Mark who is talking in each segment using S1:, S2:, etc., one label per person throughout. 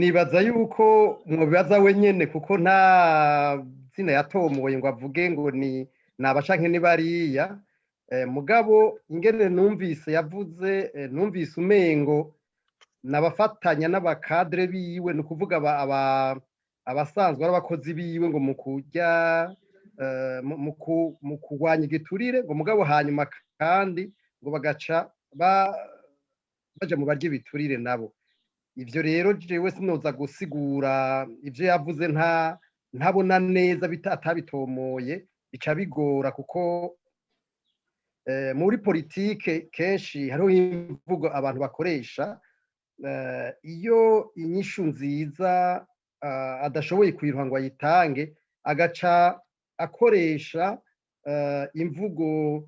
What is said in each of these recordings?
S1: Nibaza yuko mwobibaza wenyene, kuko nta zina yatomoye ngo avuge ngo ni naba canke ni bariya. Mugabo ingene numvise yavuze, numvise umengo nabafatanya n'aba cadres biwe, ni ukuvuga abasanzwe ari abakozi biwe, ngo mu kurya mu kurwanya igiturire, ngo mugabo hanyuma kandi ngo bagaca baja mu barya ibiturire nabo. Ivyo rero jewe sinoza gusigura ivyo yavuze nta ntabona neza, atabitomoye bica bigora, kuko muri politike kenshi hariho imvugo abantu bakoresha iyo inyishu nziza adashoboye kuyiruha ngo ayitange, agaca akoresha imvugo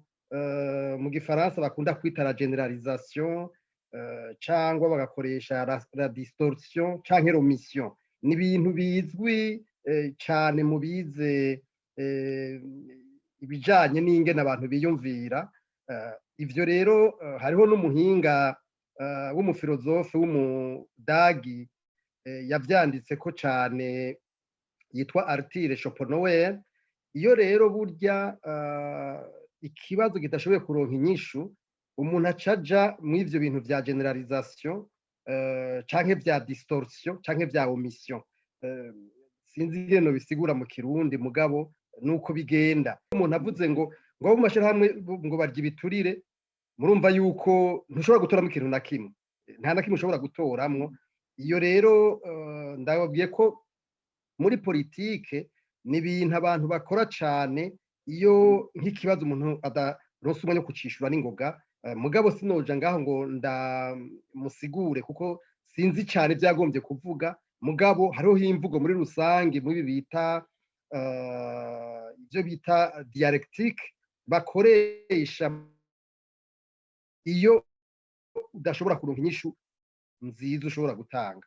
S1: mu Gifaransa bakunda kwita la généralisation, cyangwa bagakoresha la distorsion canke l'omission. Ni ibintu bizwi cane mu bize ibijanye n'ingene abantu biyumvira. Ivyo rero hariho n'umuhinga w'umufilozofe w'Umudagi yavyanditse ko cane, yitwa Arthur Schopenhauer. Iyo rero burya ikibazo kidashoboye kuronka inyishu, umuntu acaja mw'ivyo bintu vya généralisation canke vya distorsion canke vya omission. Sinzi ingene bisigura mu Kirundi, mugabo nuko bigenda. Umuntu avuze ngo abo mu mashirahamwe ngo barya ibiturire, murumva yuko ntushobora gutoramo ikintu na kimwe, nta na kimwe ushobora gutoramwo. Iyo rero ndababwiye ko muri politike ni ibintu abantu bakora cane iyo nk'ikibazo umuntu adaronse umwanya wo kucishura n'ingoga. Mugabo sinoja ngaho ngo ndamusigure, kuko sinzi cane ibyo yagombye kuvuga. Mugabo hariho imvugo muri rusange muri bita ibyo bita dialectique bakoresha iyo udashobora kuronka inyishu nziza ushobora gutanga.